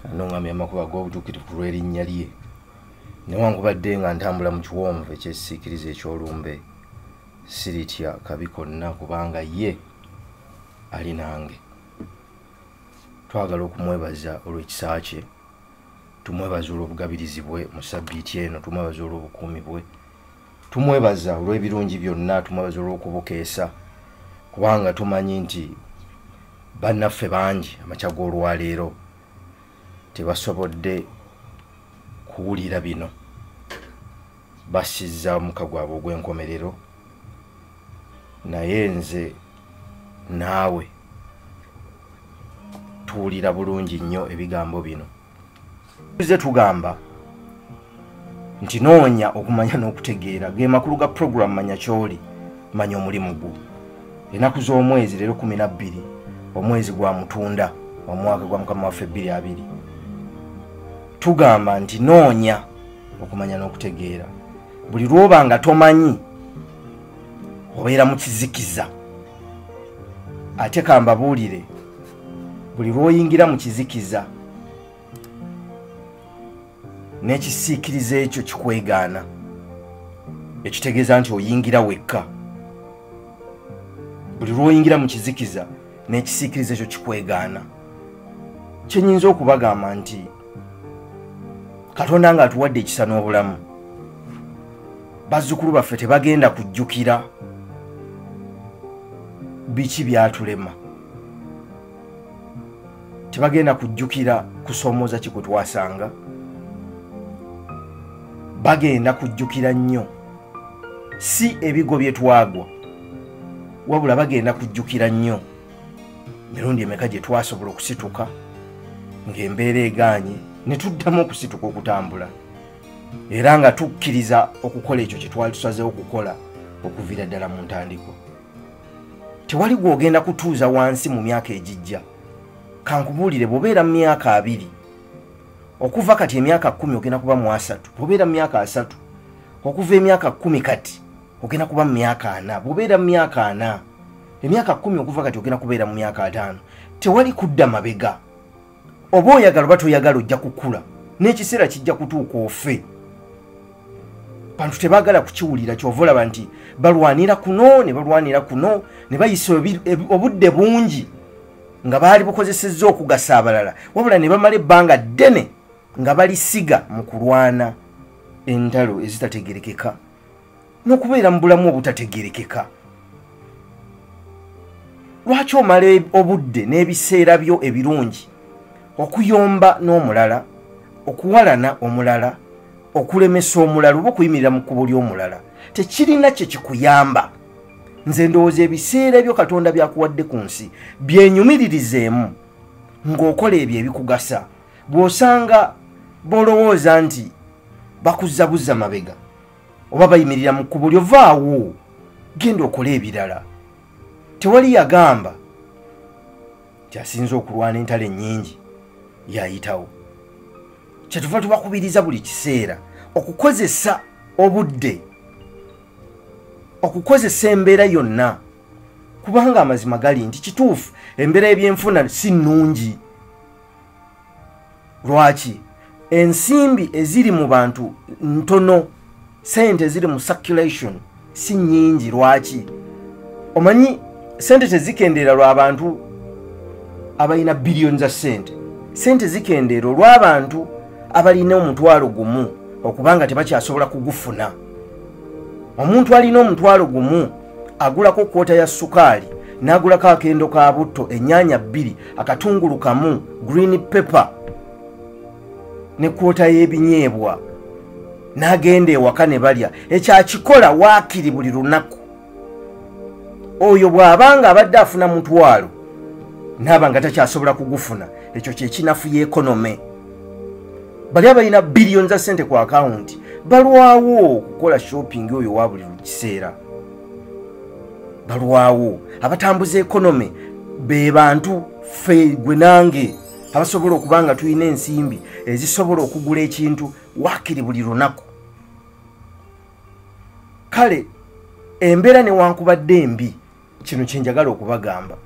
Anongamya amakubo ag'obutuukirivu ku lw'erinnya lye. Newankubadde nga ntambula mu kiwonvu eky'ekisiikirize eky'olumbe, siritya kabi konna kubanga ye ali nange. Twagala okumwebaza olw'ekisa kye, tumwebaza olw'obugabirizi bwe mu ssabbiiti eno, tumwebaza olw'obukuumi bwe, tumwebaza olw'ebirungi byonna, tumwebaza olw'okubukeesa, kubanga tumanyi nti bannaffe bangi amakya g'olwaleero tebasobodde kuwulira bino, basizza omuka gwabwe ogw'enkomerero. Naye nze naawe tuwulira bulungi nnyo ebigambo bino. Tuze tugamba nti noonya okumanya n'okutegeera, ge makulu ga program Manya Ky'oli, Manya Omulimu Gwo. Ennaku z'omwezi leero 12, omwezi gwa Mutunda, omwaka gwa Mukama waffe 2020. Tugamba nti noonya okumanya n'okutegeera. Buli lw'oba nga tomanyi, obeera mu kizikiza. Ate kambabuulire, buli lw'oyingira mu kizikiza n'ekisiikirize ekyo kikwegaana, ekitegeeza nti oyingira wekka. Buli lw'oyingira mu kizikiza n'ekisiikirize ekyo kikwegaana. Kye nnyinza okubagamba nti Katonda ng'atuwadde ekisa n'obulamu, bazzukulu baffe tebagenda kujjukira biki byatulema, tebagenda kujjukira kusoomooza ki kwe twasanga, bagenda kujjukira nnyo si ebigo bye twagwa, wabula bagenda kujjukira nnyo mirundi emeka gye twasobola okusituka ng'embeera egaanye ne tuddamu okusituka okutambula, era nga tukkiriza okukola ekyo kye twali tusazeewo okukola okuviira ddala mu ntandikwa. Tewali gw'ogenda kutuuza wansi mu myaka egijja. Kankubuulire, bw'obeera mu myaka 20, okuva kati emyaka 10 ogenda kuba mu 30. Bw'obeera mu myaka 30, okuva emyaka 10 kati ogenda kuba mu myaka 40. Bw'obeera mu myaka 40, emyaka 10 okuva kati ogenda kubeera mu myaka 50. Tewali kudda mabega. Oba oyagala oba toyagala ojja kukula, n'ekiseera kijja kutuuka ofe. Bantu tebaagala kukiwulira, ky'ova olaba nti balwanira kuno ne balwanira kuno ne bayisa obudde bungi nga baali bukozesezza okugasa abalala, wabula ne bamala ebbanga ddene nga balisiga mu kulwana entalo ezitategerekeka n'okubeera mu bulamu obutategerekeka. Lwaki omala obudde n'ebiseera byo ebirungi okuyomba n'omulala, okuwalana omulala, okulemesa omulala oba okuyimirira mu kkubo ly'omulala? Tekirina kye kikuyamba. Nze ndowooza ebiseera ebyo Katonda by'akuwadde ku nsi byenyumiririzeemu ng'okola ebyo ebikugasa. Bw'osanga b'olowooza nti bakuzza mabega oba bayimirira mu kkubo lyo, vaawo genda okole ebirala. Tewali yagamba nti asinze okulwana entalo ennyingi yayitawo. Kyetuva tubakubiriza buli kiseera okukozesa obudde, okukozesa embeera yonna, kubanga amazima gali nti kituufu embeera y'ebyenfuna si nnungi. Lwaki? Ensimbi eziri mu bantu ntono, sente eziri mu circulation si nnyingi. Lwaki? Omanyi sente tezikendeera lw'abantu abalina biliyoni za sente. Sente zikendeera olw'abantu abalina 1,000 okubanga tebakyasobola kugufuna. Omuntu alina 1,000 agulako kwota ya sukaali, n'agulako akendo ka butto, ennyaanya 2, akatungulu 1, green pepper ne kwota y'ebinyeebwa, n'agenda ewaka ne balya. Ekyakikola waakiri buli lunaku. Oyo bw'abanga abadde afuna 1,000 n'aba nga takyasobola kugufuna, ekyo kye kinafu y'ekonome. Bali abalina biliyoni za ssente ku akawunti balwawo okukola shopping oyo wa buli kiseera. Balwawo. Abatambuza ekonome be bantu ffe gwe nange abasobola okuba nga tulina ensimbi ezisobola okugula ekintu waakiri buli lunaku. Kale embeera newankubadde embi, kino kye njagala okubagamba,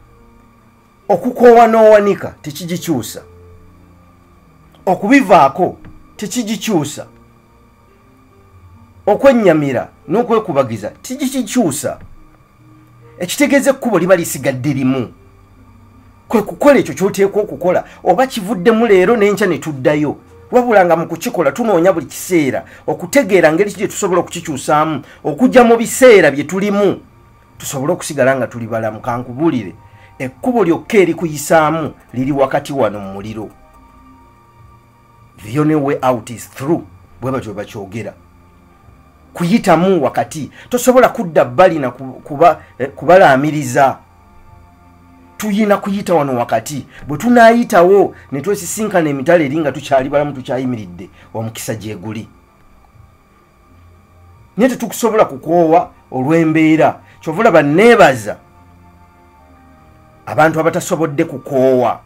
okukoowa n'owanika tekigikyusa. Okubivaako tekigikyusa, okwennyamira n'okwekubagiza tekigikyusa. Ekitegeeza ekkubo liba lisigadde limu, kwe kukola ekyo ky'oteekwa okukola, oba kivuddemu leero n'enkya ne tuddayo. Wabula nga mu kukikola tunoonya buli kiseera okutegeera ngeri ki gye tusobola okukikyusaamu okujja mu biseera bye tulimu, tusobole okusigala nga tuli balamu. Kankubuulire, ekkubo lyokka erikuyisaamu liri wakati wano mu muliro. The only way out is through, bwe batyo bakyogera. Kuyitamu wakati, tosobola kudda bbali na kubalaamiriza. Tuyina kuyita wano wakati. Bwe tunaayitawo ne twesisinkana emitala eri nga tukyali balamu, tukyayimiridde, omukisa gye guli. Naye tetukusobola kukoowa olw'embeera. Kyova olaba neebaza abantu abatasobodde kukoowa,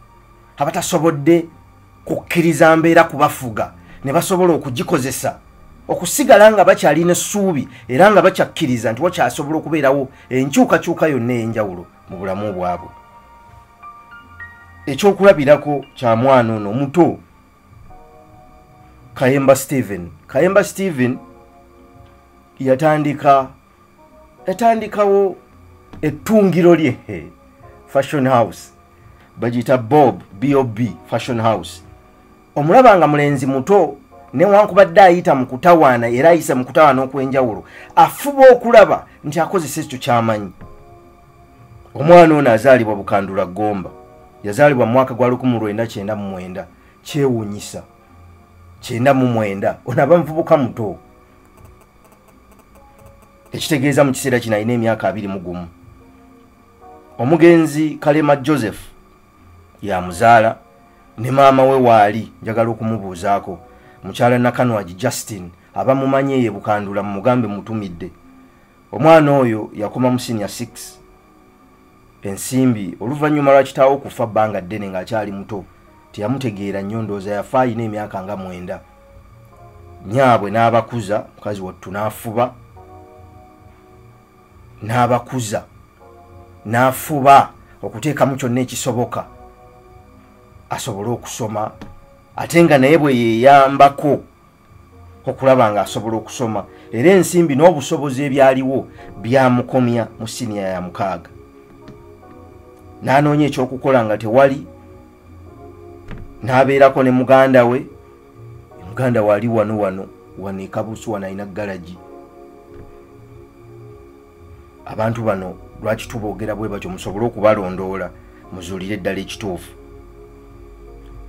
abatasobodde kukkiriza mbeera kubafuga, ne basobola okugikozesa okusigala nga bakyalina essuubi era nga bakyakkiriza nti wakyasobola okubeerawo enkyukakyuka yonna ey'enjawulo mu bulamu bwabwe. Ekyokulabirako kya mwana ono omuto Kayemba Stephen. Kayemba Stephen yatandikawo ettungiro lye, fashion house, bagiyita Bob Bob Fashion House. Omulaba nga mulenzi muto, newankubadde ayita mu kutawaana, era ayise mu kutawaana okw'enjawulo, afuba okulaba nti akozesa ekyo ky'amanyi. Omwana ono azaalibwa Bukandula Gomba, yazaalibwa mu mwaka gwa 1999. Kyewuunyisa, 99, ono aba muvubuka muto, ekitegeeza mu kiseera kino alina emyaka 21. Omugenzi Kalema Joseph yamuzaala, ne maama we waali njagala okumubuuzaako, mukyala Nakanwagi Justin, abamumanyi eyo Bukandula mumugambe mutumidde. Omwana oyo yakoma mu senior 6. Ensimbi oluvannyuma lwa kitaawe okufa bbanga ddene ng'akyali muto, teyamutegeera nnyo, ndowooza yafa alina emyaka nga 9. Nyaabwe n'abakuza, mukazi wattu n'afuba n'abakuza, n'afuba okuteekamu kyonna ekisoboka asobole okusoma, ate nga naye bwe yeeyambako okulaba ng'asobola okusoma. Era ensimbi n'obusobozi ebyaliwo byamukomya mu siniya ya 6. N'anoonya ekyokukola nga tewali, n'abeerako ne muganda we. Muganda we ali wano wano wano e Kabusu wano alina galagi. Abantu bano lwaki tuboogera bwe batyo? Musobole okubalondoola muzuulire eddala ekituufu.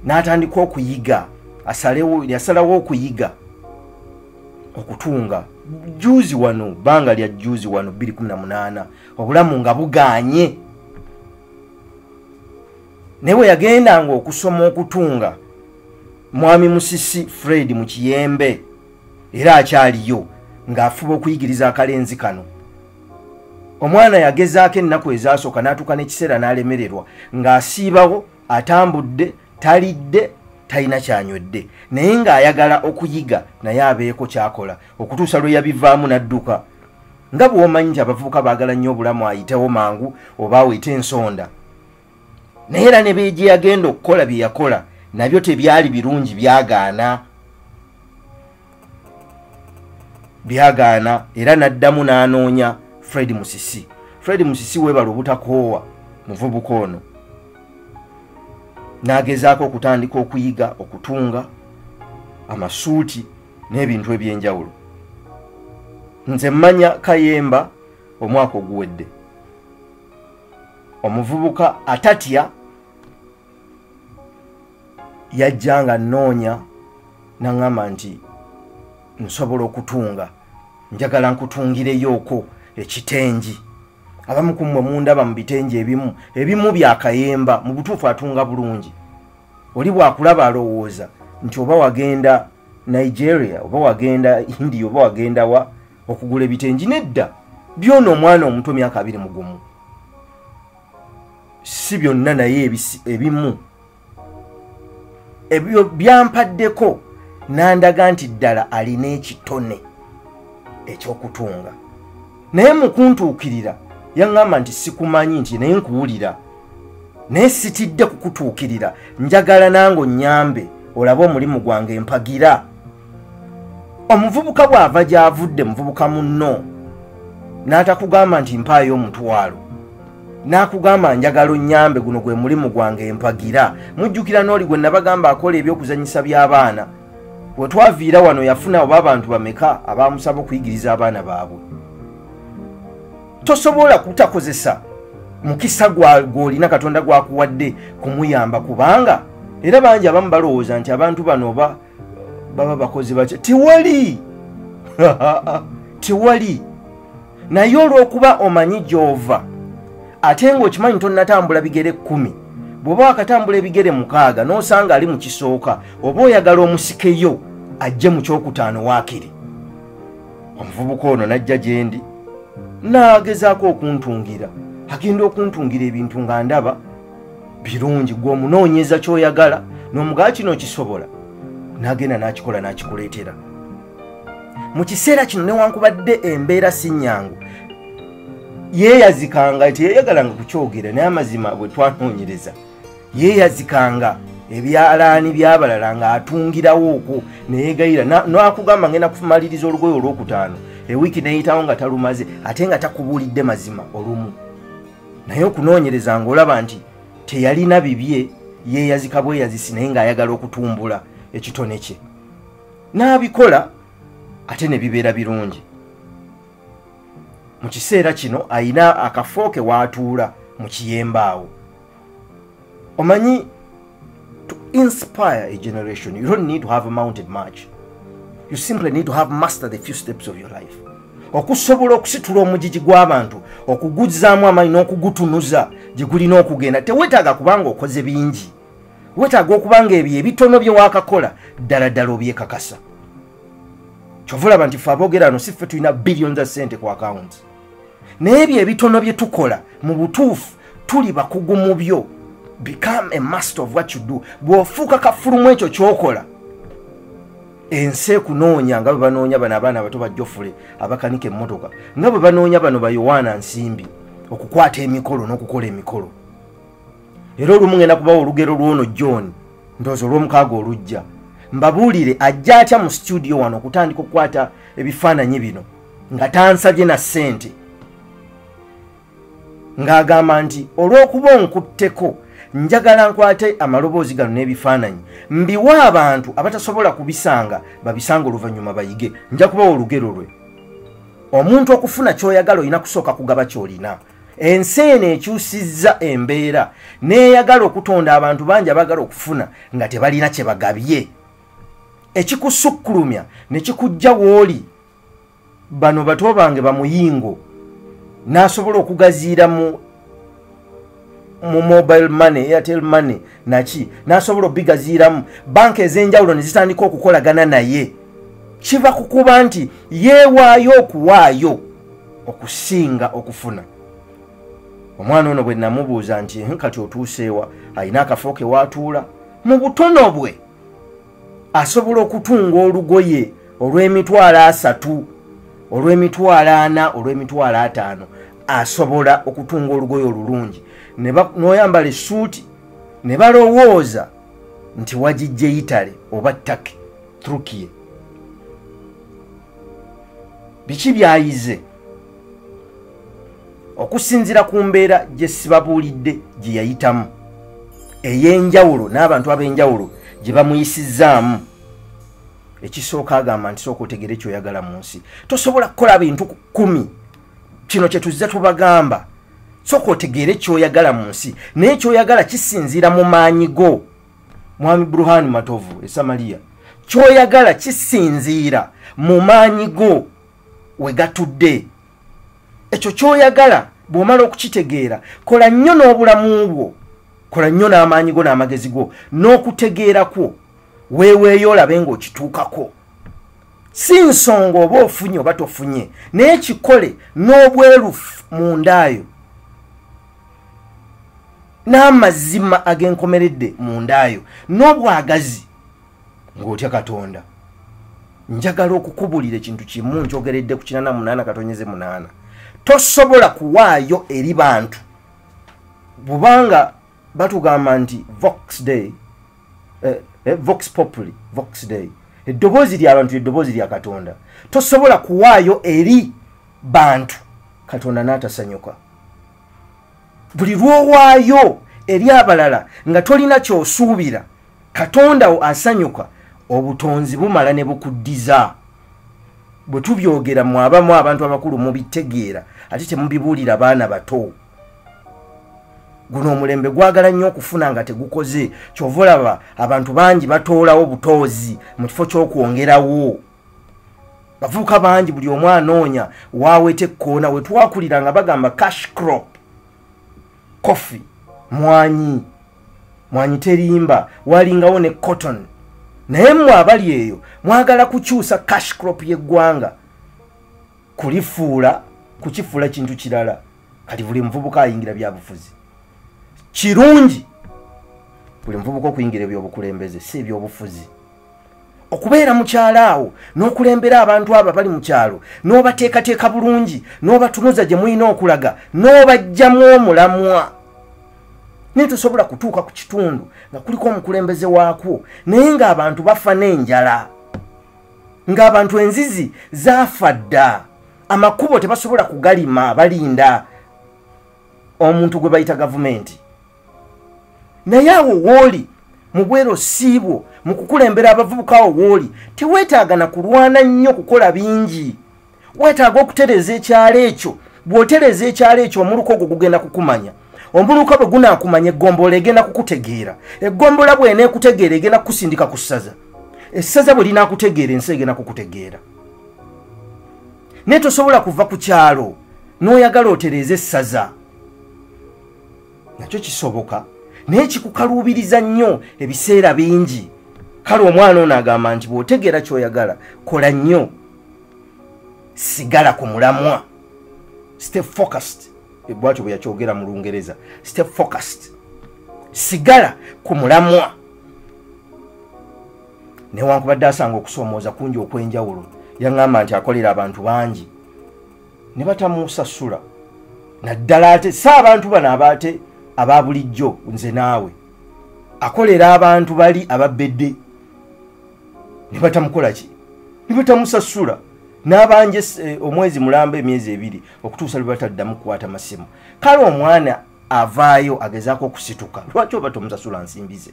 N'atandika okuyiga, yasalawo okuyiga okutunga. Juzi wano, bbanga lya juzi wano 2018, obulamu nga bugaanye. Naye bwe yagendanga okusoma okutunga, mwami Musisi Fred mu Kiyembe, era akyaliyo, ng'afuba okuyigiriza akalenzi kano. Omwana yagezaako ennaku ezasooka, n'atuuka n'ekiseera n'alemererwa, ng'asiibawo, atambudde, talidde, talina kyanywedde, naye ng'ayagala okuyiga naye abeeko kyakola, okutuusa lwe yabivaamu n'adduka. Nga bw'omanyi nti abavubuka baagala nnyo obulamu ayitewo mangu oba aweete ensonda. Naye era ne beegye yagenda okukola bye yakola nabyo tebyali birungi, byagaana, era n'addamu n'anoonya Fred Musisi. Fred Musisi weebala obutakoowa muvubuka ono, n'agezaako okutandika okuyiga okutunga amasuuti n'ebintu ebyenjawulo. Nze mmanya Kayemba omwaka oguwedde, omuvubuka atatya, yajja nga nnoonya n'aŋŋamba nti nsobola okutunga, njagala nkutungireyooko ekitengi. Abamu ku mmwe mundaba mu bitengi ebimu, ebimu bya Kayemba. Mu butuufu atunga bulungi. Oli bw'akulaba alowooza nti oba wagenda Nigeria, oba wagenda India, oba wagenda wa okugula ebitengi. Nedda, byona omwana omuto myaka 21, si byonna, naye ebimu ebyo byampaddeko n'andaga nti ddala alina ekitone ekyokutunga. Naye mu kuntuukirira yaŋŋamba nti sikumanyi, nti naye nkuwulira, naye sitidde kukutuukirira, njagala nange onnyambe olabe omulimu gwange mpagira. Omuvubuka bw'ava gy'avudde, muvubuka munno, n'atakugamba nti mpaayo omutwalo, n'akugamba njagala onnyambe, guno gwe mulimu gwange mpagira. Mujjukira n'oli gwe nabagamba akola ebyokuzannyisa by'abaana, bwe twaviira wano yafuna oba abantu bameka abamusaba okuyigiriza abaana baabwe. Tosobola kutakozesa mukisa gw'olina Katonda gwakuwadde kumuyamba, kubanga era bangi abamu balowooza nti abantu bano oba baba bakozi batya. Tiwali tiwali. Naye olw'okuba omanyi gy'ova, ate ng'okimanyi tonnatambula bigere 10, bw'oba wakatambula ebigere 6 n'osanga ali mu kisooka, oba oyagala omusikeyo ajje mu kyokutaano waakiri. Omuvubuka ono n'ajja gye ndi n'agezaako okuntungira, agenda okuntungira ebintu nga ndaba birungi. Gwe omunoonyeza ky'oyagala n'omugaa kino kisobola, n'agenda n'akikola n'akikuleetera. Mu kiseera kino newankubadde embeera si nnyangu, yeeyazikanga, teyeyagalanga kukyogera, naye amazima bwe twanoonyereza yeeyazikanga ebyalaani by'abalala ng'atungirawo okwo neyeegayira n'akugamba ngenda kumaliriza olugoye olwokutaano, ewiiki n'eyitawo nga talumaze, ate nga takubuulidde mazima olumu. Naye okunoonyereza ng'olaba nti teyalina bibye, yeeyazika bweyazisi, naye ng'ayagala okutumbula ekitone kye, n'abikola ate ne bibeera birungi. Mu kiseera kino ayina akafo ke waatuula mu kiyembe awo. Omanyi, to inspire a generation, you don't need to have mounted much. You simply need to have mastered a few steps of your life. Okusobola okusitula omugigi gw'abantu, okuguzzaamu amaanyi n'okugutunuza gye gulina okugenda, teweetaaga kubanga okoze bingi. Weetaaga okubanga ebyo ebitono bye waakakola ddala ddala obyekakasa. Kyova olaba nti ffe aboogera wano si ffe tulina billions za ssente ku akawunti, naye ebyo ebitono bye tukola mu butuufu tuli bakugu mu byo. Become a master of what you do. Bw'ofuuka kafulumu ekyo ky'okola, ensi ekunoonya nga bwe banoonya bano abaana abato ba Jofule abakanika emmotoka, nga bwe banoonya bano ba Yowaana Nsimbi okukwata emikolo n'okukola emikolo. Era olumu ngenda kubawa olugero lw'ono John, ndowooza olw'omukaaga olujja, mbabuulire ajja atya mu studio wano okutandika okukwata ebifaananyi bino nga tansabye na ssente, ng'agamba nti olw'okuba onkutteko njagala nkwate amaloboozi gano n'ebifaananyi mbiwa abantu abatasobola kubisanga babisanga oluvannyuma bayige. Nja kubawa olugero lwe. Omuntu okufuna ky'oyagala olina kusooka kugaba ky'olina. Ensi eno ekyusizza embeera n'eyagala okutonda abantu bangi abaagala okufuna nga tebalina kye bagabye. Ekikusukkulumya ne kikujja w'oli, bano bato bange bamuyingo n'asobola okugaziira mu mobile money, Airtel Money naki, n'asobola obigaziiramu banka ez'enjawulo ne zitandika okukolagana naye. Kiva ku kuba nti yeewaayo okuwaayo okusinga okufuna. Omwana ono bwe namubuuza nti kati otuuseewa, alina akafo ke waatuula, mu butono bwe asobola okutunga olugoye olw'emitwalo 30, olw'emitwalo 40, olw'emitwalo 50. Asobola okutunga olugoye olulungi n'oyambala essuuti ne balowooza nti wagijje Italy oba Turkey, Turkiye. Biki byayize okusinziira ku mbeera gye sibabuulidde gye yayitamu ey'enjawulo n'abantu ab'enjawulo gye bamuyisizzaamu? Ekisooka agamba nti sooka otegere kyoyagala mu nsi. Tosobola kukola bintu 10. Kino kye tuzze tubagamba, sooka otegeere kyoyagala mu nsi, naye kyoyagala kisinziira mu maanyi go. Mwami Burhani Matovu e Samaliya, kyoyagala kisinziira mu maanyi go we gatudde. Ekyo kyoyagala bw'omala okukitegeera, kola nnyo n'obulamu bwo, kola nnyo n'amaanyi go n'amagezi go n'okutegeera kwo, weeweeyo olabe ng'okituukako. Si nsonga oba ofunye oba tofunye, naye kikole n'obwerufu mundaayo n'amazima ag'enkomeredde mundaayo n'obwagazi ng'otya Katonda. Njagala okukubulira ekintu kimu nkyogeredde ku 88.8. Tosobola kuwaayo eri bantu bubanga batugamba nti vox day, Vox Populi, Vox Dei. Eddoboozi ly'abantu eddoboozi lya Katonda. Tosobola kuwaayo eri bantu Katonda n'atasanyuka. Buli lw'owaayo eri abalala nga tolina ky'osuubira, Katonda wo asanyuka, obutonzi bumala ne bukuddiza. Bwe tubyogera mu abamu abantu abakulu mubitegeera, ate temubibuulira baana bato. Guno omulembe gwagala nnyo okufuna nga tegukoze. Ky'ova olaba abantu bangi batoolawo butoozi mu kifo ky'okwongerawo. Bavubuka bangi buli omu anoonya waaweta ekkoona. We twakulira nga bagamba cash crop, coffee, mwanyi, mwanyi terimba, walingawo ne cotton. Naye mmwe abali eyo mwagala kukyusa cash crop y'eggwanga kulifuula, kukifuula kintu kirala. Kati buli muvubuka ayingira byabufuzi. Kirungi buli muvubuka okuyingira ebyobukulembeze, si ebyobufuzi. Okubeera mu kyalo awo n'okulembera abantu abo abali mu kyalo, n'obateekateeka bulungi, n'obatunuza gye mulina okulaga, n'obaggyamu omulamwa. Naye tosobola kutuuka ku kitundu nga kuliko omukulembeze waakwo, naye ng'abantu bafa n'enjala, ng'abantu enzizi zaafa dda, amakubo tebasobola kugalima, balinda omuntu gwe bayita gavumenti. Naye awo wooli mu bwero siibwo mu kukulembera abavubuka, awo wooli teweetaaga na kulwana nnyo kukola bingi. Weetaaga okutereeza ekyalo ekyo. Bw'otereeza ekyalo ekyo, omuluka ogwo gugenda kukumanya. Omuluka bwe gunaakumanya, eggombolola egenda kukutegeera. Eggombolola bw'eneekutegeera, egenda kukusindika ku ssaza. Essaza bwe linaakutegeera, ensi egenda kukutegeera. Naye tosobola kuva ku kyalo n'oyagala otereeze essaza. Nakyo kisoboka, naye kikukaluubiriza nnyo ebiseera bingi. Kale omwana ono agamba nti bw'otegeera ky'oyagala, kola nnyo, sigala ku mulamwa, stay focused. Bwatyo bwe yakyogera mu Lungereza, stay focused, sigala ku mulamwa. Newankubadde asanga okusoomooza kungi okw'enjawulo, yaŋŋamba nti akolera abantu bangi ne batamusasula, naddala ate si abantu bano abaate aba bulijjo nze naawe. Akolera abantu bali ababbedde ne batamukola ki, ne batamusasula, n'abanja omwezi mulamba, emyezi ebiri, okutuusa lwe bataddamu kukwata masimu. Kale omwana avaayo agezaako okusituka, lwaki oba tomusasula nsimbi ze,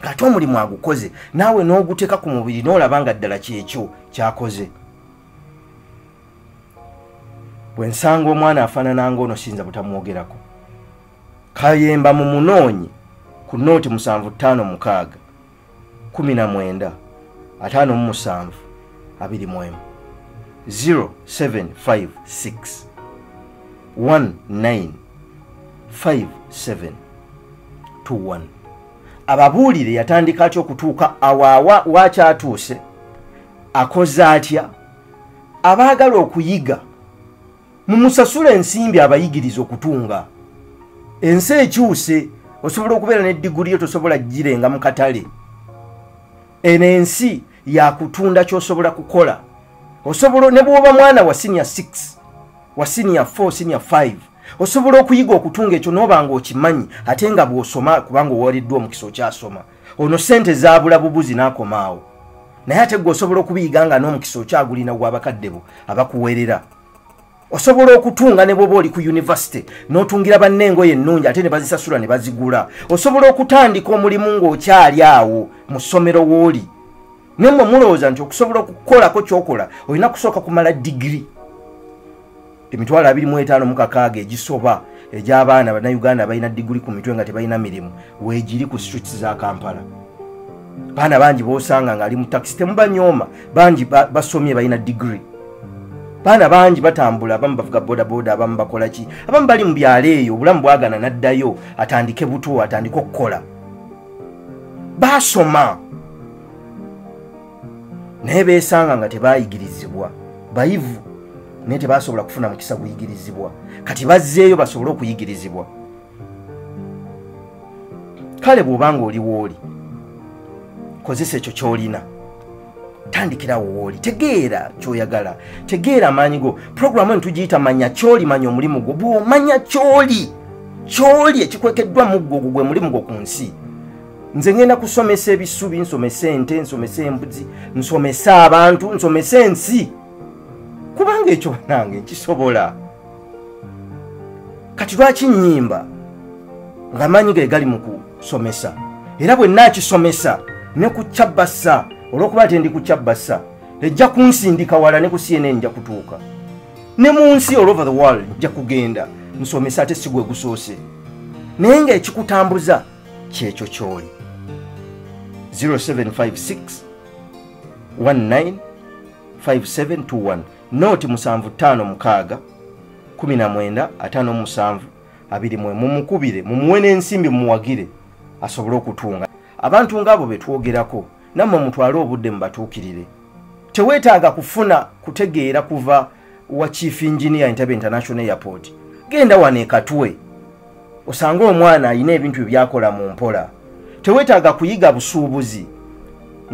ng'ate omulimu agukoze, naawe n'oguteeka ku mubiri n'olaba nga ddala kyekyo kyakoze? Bwe nsanga omwana afaanana ng'ono, siyinza butamwogerako. Kayemba mu munoonyi ku 0756 19 57 21, 0756 19 57 21. Ababuulire yatandika atya okutuuka awaawa wakyatuuse, akoze atya. Abaagala okuyiga, mumusasule ensimbi abayigiriza okutunga. Ensi ekyuse, osobola okubeera ne diguli yo tosobola girenga mu katale. Eno ensi yakutunda ky'osobola kukola. Osobola ne bw'oba mwana wa senior 6, wa senior 4, senior 5, osobola okuyiga okutunga ekyo n'oba nga okimanyi, ate nga bw'osoma, kubanga owaliddwa omukisa okyasoma. Ono sente zaabula bubuzi n'akomaawo, naye ate gwe osobola okubiyiga nga n'omukisa okyagulina gw'abakadde bo abakuweerera. Osobola okutunga ne bw'oba oli ku university n'otungira banne engoye ennungi, ate ne bazisasula ne bazigula. Osobola okutandika omulimu ng'okyali awo mu ssomero w'oli. Naye mmwe mulowooza nti okusobola okukolako ky'okola olina kusooka kumala digiri. 25,600 egisoba egy'abaana Bannayuganda balina diguli ku mitwe nga tebalina mirimu weegiri ku streets za Kampala. Baana bangi b'osanga ng'ali mu takisi, temubanyooma, bangi basomye, balina digiri. Baana bangi batambula, abamu bavuga bodaboda, abamu bakola ki, abamu bali mu byalo eyo, obulamu bwagana n'addayo atandike buto, atandike okukola. Baasoma naye beesanga nga tebayigirizibwa, bayivu naye tebasobola kufuna mukisa guyigirizibwa. Kati bazzeeyo basobole okuyigirizibwa. Kale bw'obanga oli wooli, kozesa ekyo ky'olina, tandikirawo wooli, tegeera ky'oyagala, tegeera amaanyi go. Puroguramu eno tugiyita Manya Kyoli, Manya Omulimu Gwo. Bw'omanya kyoli, kyoli ekikwekeddwa mu ggwe, ogwo gwe mulimu gwo ku nsi. Nze ngenda kusomesa ebisubi, nsomese ente, nsomese embuzi, nsomese abantu, nsomese ensi, kubanga ekyo nange nkisobola. Kati lwaki nnyimba ng'amaanyi ge gali mu kusomesa? Era bwe nnaakisomesa ne ku Kyabassa, olw'okuba nti ndi ku Kyabassa, ejja kunsindika wala, ne ku CNN nja kutuuka, ne mu nsi all over the world nja kugenda nsomesa, ate si gwe gusoose. Naye ng'ekikutambuza kyekyo ky'oli. 0756 19 5721 noti 756 19 57 21. Mumukubire, mumuwe n'ensimbi, mumuwagire asobole okutunga. Abantu ng'abo be twogerako, nammwe mutwale obudde mubatuukirire. Teweetaaga kufuna kutegeera kuva wa chief engineer Entebbe International Airport. Genda wano e Katwe osange omwana alina ebintu byakola mu mpola. Teweetaaga kuyiga busuubuzi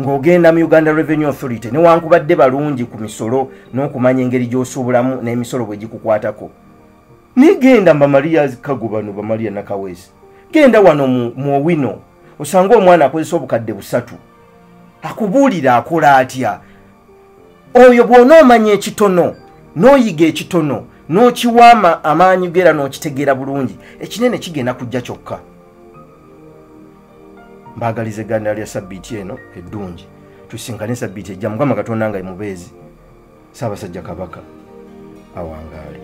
ng'ogenda mu Uganda Revenue Authority, newankubadde balungi ku misolo n'okumanya engeri gy'osuubulamu n'emisolo bwe gikukwatako. Nigenda Bamaria Kago bano, Bamaria Nakawesi, genda wano mu Owino osange omwana akozesa obukadde 3 akubuulira akola atya. Oyo bw'onoomanya ekitono n'oyiga ekitono n'okiwa amaanyi gera n'okitegeera bulungi, ekinene kigenda kujja kyokka. Mbaagaliza egganda lya sabbiiti eno eddungi. Tusinkane sabbiiti ejja. Mukama Katonda nga mubeezi. Ssaabasajja Kabaka awangaale.